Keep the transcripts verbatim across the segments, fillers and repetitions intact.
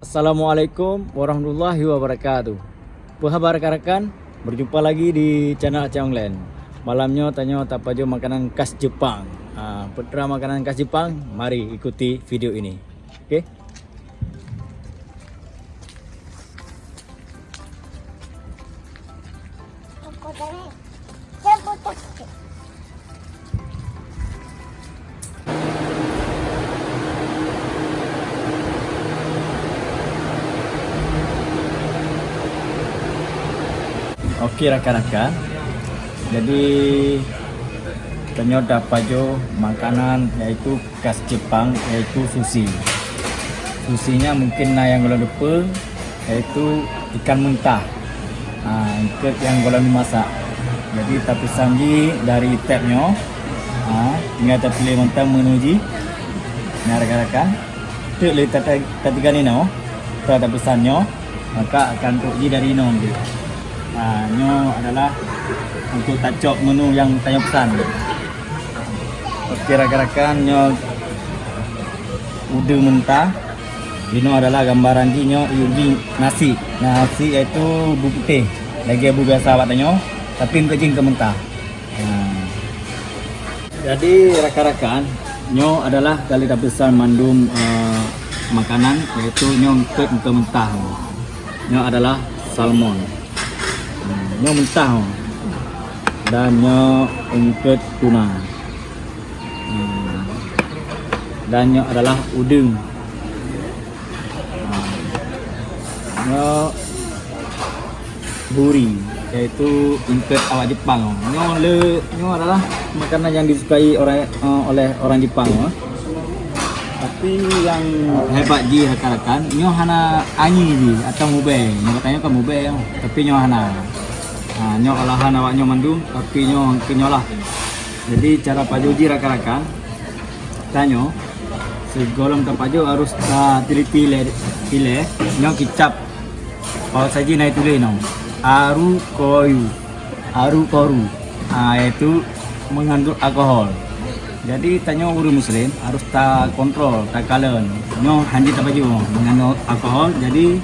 Assalamualaikum warahmatullahi wabarakatuh. Apa haba rakan-rakan? Berjumpa lagi di channel Aceh Online. Malam nyoe tanyoe tapajoh makanan khas Jepang. Ha, peue teuma makanan khas Jepang? Mari ikuti video ini. Oke. Oke rakan-rakan, jadi tanyoe tapajoh makanan yaitu khas Jepang, yaitu sushi. Sushi nyan mungkin na nyang gohlom teupeue, yaitu ikan mentah. Ha, eungkôt nyang gohlom dimasak. Jadi tapeusan jih dari tab nyoe. Ha, tinggai tapiléh mantong menu jih. Nah rakan-rakan, teuk lé tata-, tatigani nyoe, ta tapeusan nyoe, maka akan trok jih dari inoe jih. Ha, nyoe adalah untuk tacok menu nyang tanyoe peusan. Oke rakan-rakan, nyoe udeueng mentah. Inoe adalah gambaran jih, nyoe ié jih nasi. Nasi yaitu bu putéh. Lagèe bu biasa awak tanyoe, tapi eungkôt jih eungkôt mentah. Nah. Jadi rakan-rakan, nyoe adalah ka lheueh tapeusan mandum, eh, makanan, yaitu nyoe eungkôt, eungkôt mentah. Nyoe adalah salmon. Hmm, nyoe mentah. Dan nyoe eungkôt tuna. Hmm. Dan nyoe adalah udeueng. Ha. Nyoe buri, yaitu eungkôt awak Jepang. Nyoe le, nyoe adalah makanan yang disukai orang, eh, oleh orang Jepang, eh. Tapi yang hebat jih rakan-rakan, nyoe hana anyir jih atau mubèe. Nyoe katanya kan mubèe, tapi nyoe hana. Ha, nyoe olahan awak nyoe mandum, tapi nyoe keunyoe lah. Jadi cara pajoh jih rakan-rakan, tanyoe sigohlom tapajoh harôh tateliti lé, ilèe, nyoe kicap. Pahat saji na tuléh nyoe, aru koyu, aru koru, ah, yaitu mengandung alkohol. Jadi tanyoe ureueng muslim harôh takontrol, takalon. Nyoe hanjeuet tapajoh mengandung alkohol, jadi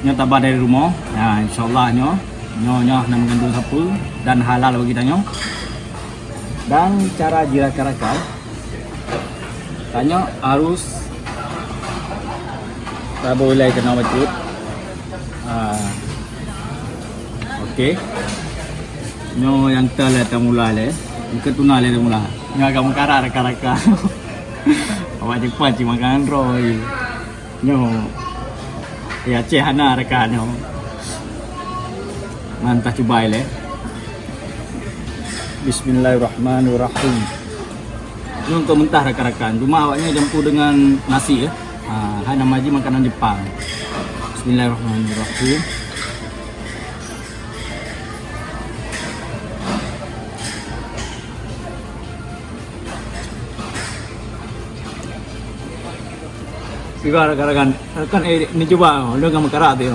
nyoe taba dari rumoh. Nah, insyaallah nyoe, nyoe, nyoe hana mengandung sapeue dan halal bagi tanyoe. Dan cara jih rakan-rakan, tanyoe harôh taboh ilèe keunoe bacut. Ah. Oke. Nyoe nyang teuh lé tamula lé. Eungkôt tuna lé tamula. Nyoe agak meukarat rakan-rakan. Awak Jepang cit makanan droe. Nyoe, ya, Aceh hana rakan nyoe. Mantah cuba ilèe. Bismillahirrahmanirrahim. Nyoe eungkôt mentah rakan-rakan. Cuma awak nyoe jampu dengan nasi, ya. Ha, hai nama jih makanan Jepang. Bismillahirrahmanirrahim. Sigoe rakan-rakan, rakan, eh, ni cuba, oh, lôn ka meukarat teuh.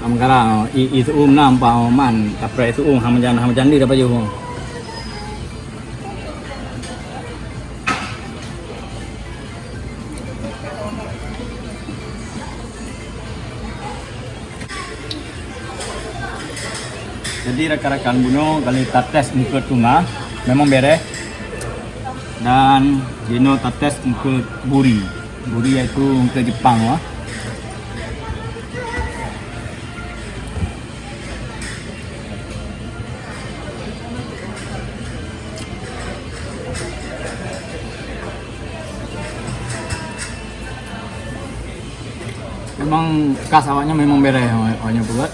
Ka meukarat, oh, i, i su'um na, oh, man, kapreh su'um, hana meujan, hana meujan lé tapajoh, oh. Jadi rakan-rakan, bunoe ka lheueh tates eungkôt tuna, memang bereh. Dan jinoe tates eungkôt buri. Buri yaitu eungkôt Jepang, wah. Memang khas awaknyan memang bereh awaknyan peuet.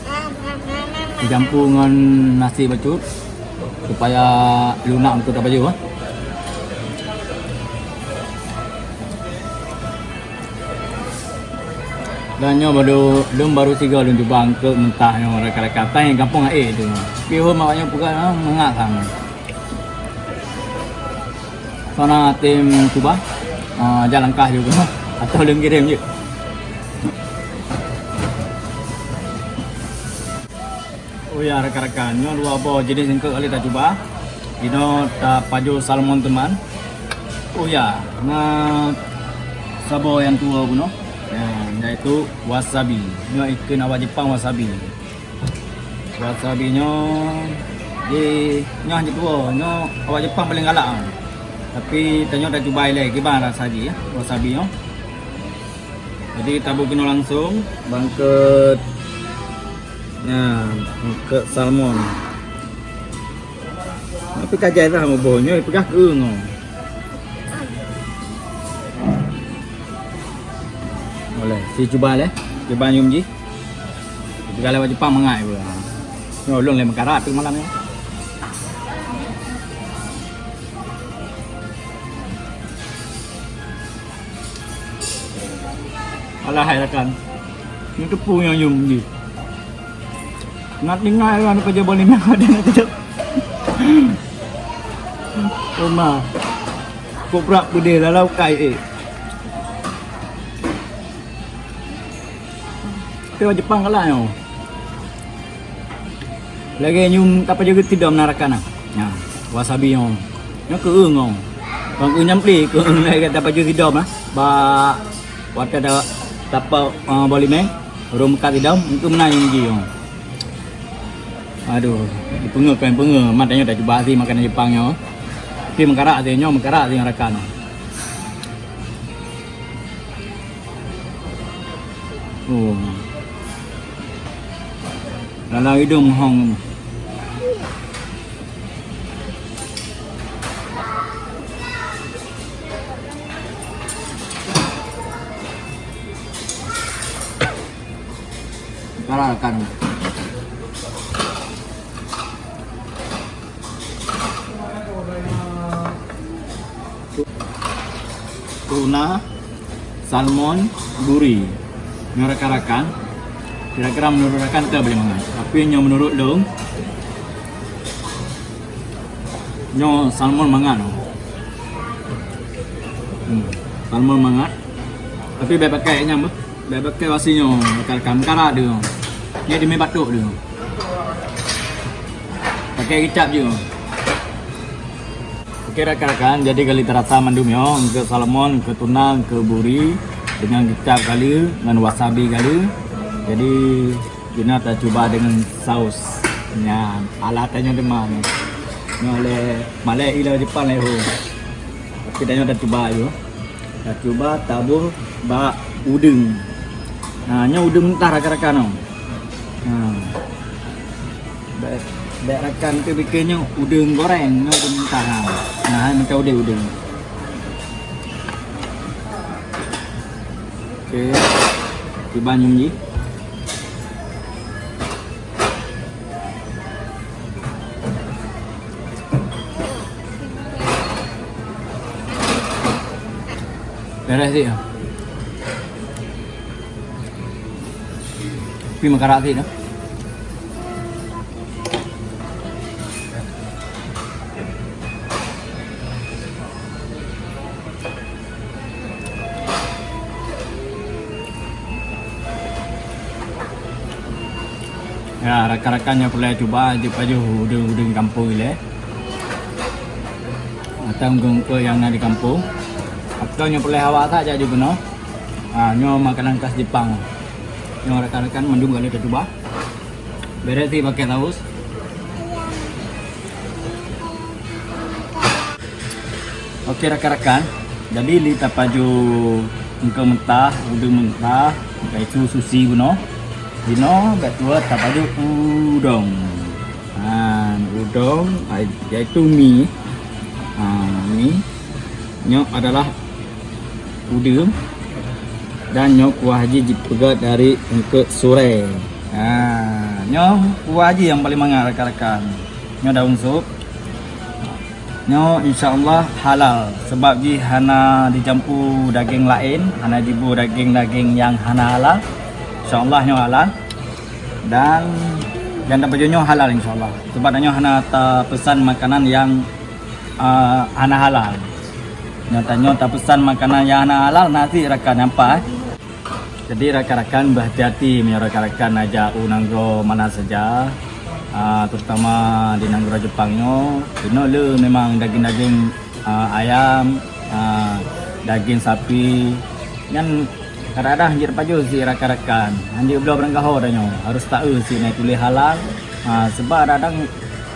Dicampur ngon nasi bacut supaya lunak untuk tapajoh, eh. Dan nyoe baru, lôn baru sigoe lôn cuba eungkôt mentah nyoe rakan-rakan. Tan gampông aé tu. Pihom awaknyan peugah, ah, mangat sangat. Sana tem cuba. Ah, jalan kah juga. Atau lôn kirém je. Oh ya, rakan-rakan, nyoe dua boh jeunèh eungkôt kali tacuba. Inoe tapajoh salmon teuma. Oh ya, na saboh nyang tuwoe bunoe. Ya, yaitu wasabi. Nyoe ikheun awak Jepang wasabi. Wasabi nyoe, di, nyoe hana tuwoe, nyoe awak Jepang paleng galak. Tapi tanyoe tacuba ilèe kiban rasa jih ya, wasabi nyoe. Jadi taboh keunoe langsung bak eungkôt, ya, eungkôt salmon. Tapi ka jai dah muboh nyoe peugah keu ngon. Boleh, si cuba lé, cuba ngium jih. Peugah lewat Jepang mangat pun. Nyoe ulôn lé meukarat tu malam ni. Alah hai rakan. Ni teupeu nyang ngium jih. Nak tinggai kan kerja balik nak ada nak kerja. Rumah. Kok berat pedih lalau kai eh. Tapi Jepang kalah nyoe. Lagèe ngium tapajoh geuti dom na rakan ah. Nah, wasabi nyoe. Nyoe keueung nyoe. Bang keueung nyang pli keueung lagèe tapajoh geuti dom ah. Bak watèe ta tapau uh, bolimeng, ureueng meukat sidom, engkeu meunan ngium jih nyoe. Aduh, dipeungeut kan peungeut, mat tanyoe tacuba si makanan Jepang nyoe. Tapi meukarat si nyoe, meukarat si rakan. Oh. Dalam hidung hong. Cara kan. Tuna, salmon, buri. Nyoe rakan-rakan, kira-kira menurut rakan ke boleh mangat. Tapi nyoe menurut lôn, nyoe salmon mangat. Hmm, salmon mangat. Tapi bèk pakai nyang Bèk pakai wasi nyoe, rakan-rakan, meukarat deuh. Nyoe dimé batuk deuh. Pakai kicap jih. Oke rakan-rakan, jadi kali terasa mandum nyoe, eungkôt salmon, eungkôt tuna, eungkôt buri, dengan kicap kali, ngon wasabi kali. Jadi, jinoe tacuba dengan saus. Nyan, alat tanyoe teuma nyoe. Nyoe lé, malèe i lé Jepang lé ho. Tapi tanyoe tacuba aju. Tacuba taboh bak udeueng. Ha, nyoe udeueng mentah rakan-rakan nyoe. Ha. Bèk, bèk rakan teuh pikir nyoe udeueng goreng, nyoe udeueng mentah. Ha. Nah, hai mantong udeueng, udeueng. Oke. Cuba ngium jih. Beres sih ya. Tapi meukarat sih dah. Ya, rakan-rakan nyang peureulèe cuba jeuet pajoh udeueng-udeueng kampung ilèe. Atau eungkôt-eungkôt nyang na di kampung. Atau nyang peureulèe hawa that jak jeuet keunoe. Ha, nyoe makanan khas Jepang. Nyoe rakan-rakan mandum ka lheueh tacuba. Beres sih pakai saus. Oke rakan-rakan, jadi lé tapajoh eungkôt mentah, udeueng mentah, yaitu sushi bunoe. Jinoe bèk tuwoe tapajoh udong. Ha, udong, yaitu mi. Ha, mi. Nyoe adalah udeueng dan nyoe kuah jih jipeugöt dari eungkôt surèe. Ha, nyoe kuah jih nyang paleng mangat rakan-rakan. Nyoe daun sop. Nyoe insya Allah halal, sabab jih hana jicampur daging laén, hana jiboh daging-daging nyang hana halal. Insya Allah nyoe halal. Dan nyang tapajoh nyoe halal insya Allah. Sabab tanyoe hana tapeusan makanan nyang, ah, hana halal. Nyoe tanyoe tapeusan makanan nyang hana halal, na cit rakan nyan pat, eh. Jadi rakan-rakan beuhati-hati meunyoe rakan-rakan na jak u nanggroe mana saja, Ah, terutama di nanggroe Jepang nyoe, inoe le memang daging-daging, ah, ayam, ah, daging sapi. Nyan kadang-kadang hanjeuet pajoh si rakan-rakan, hanjeuet bloe barang gaho tanyoe, harus taeu si na tuléh halal. Ah, sebab kadang-kadang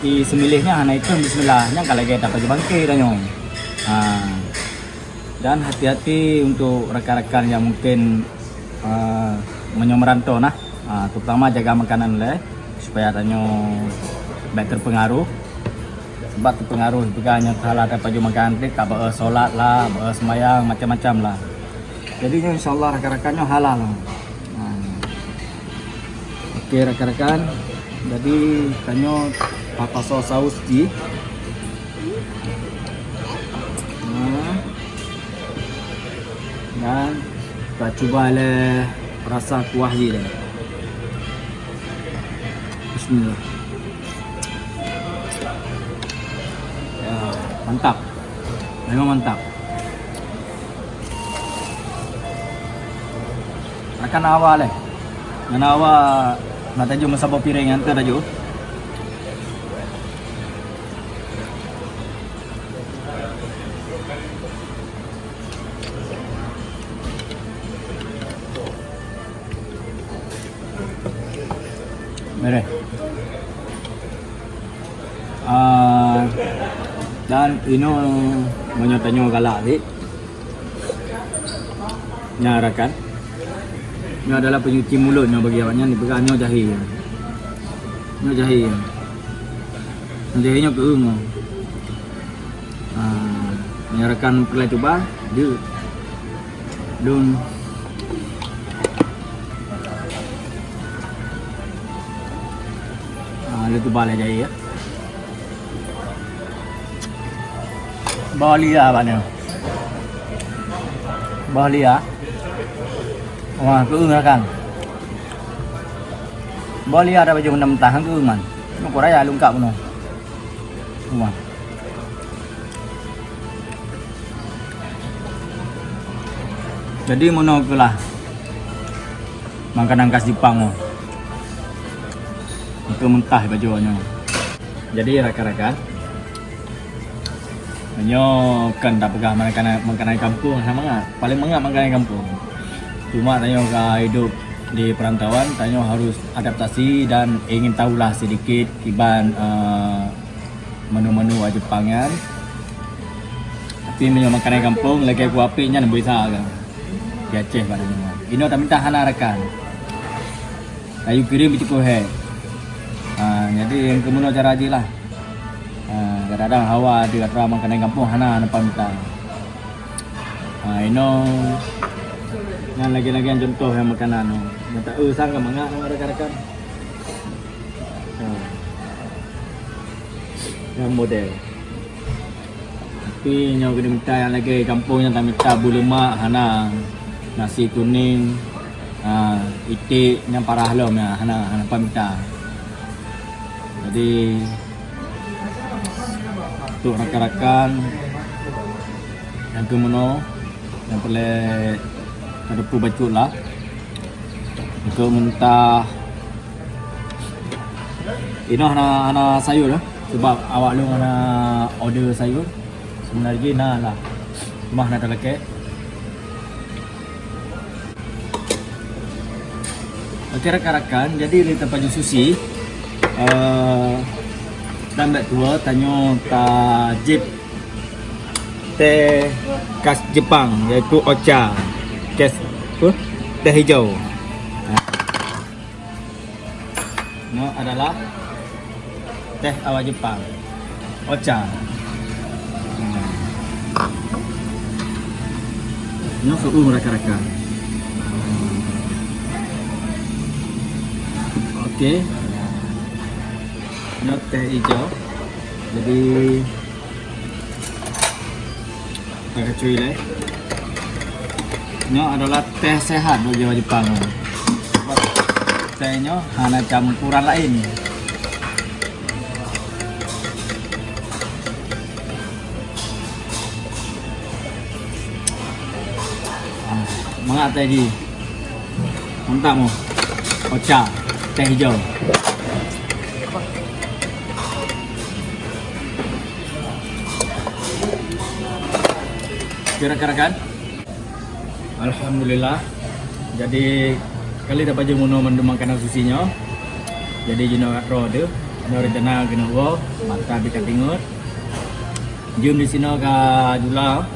i seumileh nyan hana ikheun bismillah, nyan ka lagèe tapajoh bangke tanyoe. Ah, dan hati-hati untuk rakan-rakan yang mungkin, ah, meunyoe meurantau nah, ah, terutama jaga makanan lé, supaya tanyoe bèk terpengaruh. Sebab terpengaruh juga nyoe salah tapajoh makanan teuh ka beu solat lah, beu seumayang, macam-macam lah. Jadi nyoe insyaallah rakan-rakan nyoe halal. Nah. Oke rakan-rakan, jadi tanyoe tapasoe saus jih. Nah. Dan tacuba lé rasa kuah jih lé. Bismillah. Ya, mantap. Memang mantap. Rakan awak lé. Ngon awak nak tajok meusaboh piréng nyan teuh tajok. Beres. Ah, dan inoe meunyoe tanyoe galak cit. Nyan rakan. Nyoe adalah penyuci mulut nyoe bagi awak nyan dipeugah nyoe jahé. Nyoe jahé. Nyoe jahé nyoe keueung nyoe. Ha, meunyoe rakan peureulèe cuba, jeuet. Lôn. Ha, lôn cuba lé jai ya. Boh lia bak nyoe. Boh lia. Wah, keueung rakan. Boh lia ada baju mentah-mentah keueung man. Nyoe kuraya lungkap bunoe. Wah. Jadi meunoe keuh lah makanan khas Jepang nyoe. Meukeue mentah baju nyoe. Jadi rakan-rakan, nyoe kan tapeugah makanan, makanan kampung hana mangat. Paling mangat makanan kampung. Cuma tanyoe ka hidup di perantauan, tanyoe harus adaptasi dan ingin tahulah sedikit kiban, eh, menu-menu Jepang nyan. Tapi meunyoe makanan kampung lagèe kuah apit nyan bisa ka. Di Aceh bak nyan. Inoe taminta hana rakan. Kayu kirim beucukôh hèk. Ha, jadi nyang keumeunyoe cara jih lah. Ha, kadang-kadang hawa di atra makanan kampung hana nampak minta. Ha, inoe nyan lagèe-lagèe contoh nyang makanan nyoe. Nyang tak eu sang ka mangat nyoe rakan-rakan. Ha. Nyan model. Tapi nyoe keuneuk mita nyang lagèe gampông nyan tamita bu leumak hana, nasi kuning, ha, iték nyan parah lom nyan hana, hana pah mita. Jadi, untuk rakan-rakan nyang keumeunyoe nyang peureulèe tateupeue bacut lah. Untuk mentah inoe hana, hana sayur lah. Sebab awak lôn hana order sayur. Sebenarnya na lah. Cuma hana talakèe. Oke rakan-rakan, jadi lé tapajoh sushi, eh, dan bèk tuwo tanyoe tajieb teh khas Jepang, yaitu ocha. Teh, apa? Teh hijau. Nah. Ini adalah teh awak Jepang. Ocha. Nah. Ini suhu rakan-rakan. Oke. Ini teh hijau. Jadi, Takacui lé. Nyoe adalah teh sehat bagi awak Jepang. Sebab teh nyoe hana campuran laén. Ah, mangat teh jih. Mantap moh. Ocha, teh hijau. Rakan-rakan, alhamdulillah. Jadi, kali tapajôh meunoe mandum makanan sushi nyoe. Jadi, jinoe kat droe teuh. Ada rencana keuneuk woe, mata bit ka tingot. Jeuem di sinoe ka jula,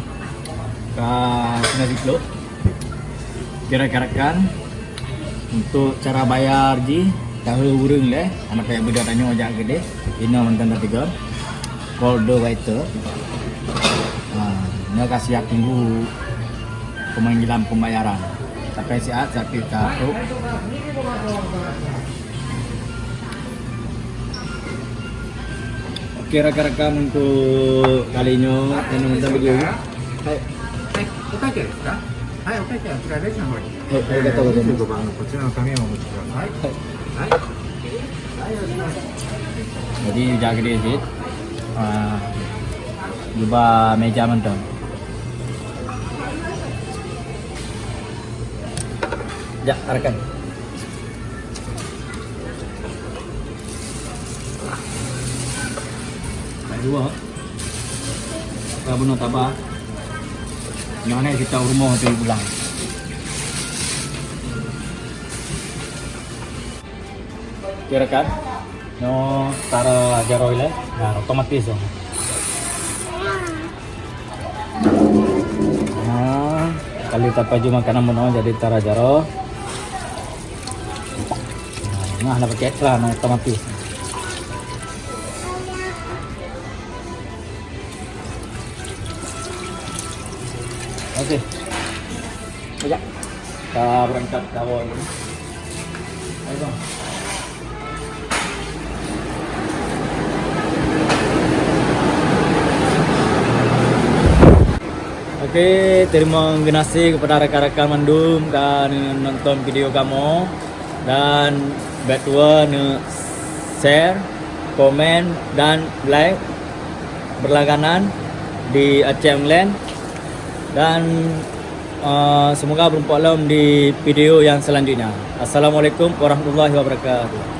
ka sinoe siplôh. Kira-kirakan untuk cara bayar jih, tahu ureueng lé, aneuk payah beudôh tanyoe jak keudeh, inoe mantong tatigom. Call the waiter. Ha, nyoe ka siap tunggu pemanggilan pembayaran. Sampai siat, siap ka approve. Oke, rakan-rakan, untuk kali nyoe, yang minta video. Hai. Hai, oke, oke. Hai, oke, oke. Sudah ada sama. Hai, arigatou gozaimasu. Hai. Hai. Jadi, jaga diri sikit. Ah, cuba meja mantong. Jak, rakan. Hai dua. Ka bunoe taba. Nyoe neh kita rumoh tu pulang. Kira kan? Nyoe tara jaroe ilèe. Nah, otomatis dong. Nah, kali tapajôh makanan bunoe jadi tara jaroe. Nah, nah, nak pakai ekran otomatis. Oke. Sekejap. Kita berangkat ke awal dulu. Ayo, bang. Oke, terima kasih kepada rakan-rakan mandum ka nonton video kamoe. Dan bèk tuwoe neu share, komen, dan like berlangganan di Aceh Online. Dan, eh, semoga berjumpa lom di video yang selanjutnya. Assalamualaikum warahmatullahi wabarakatuh.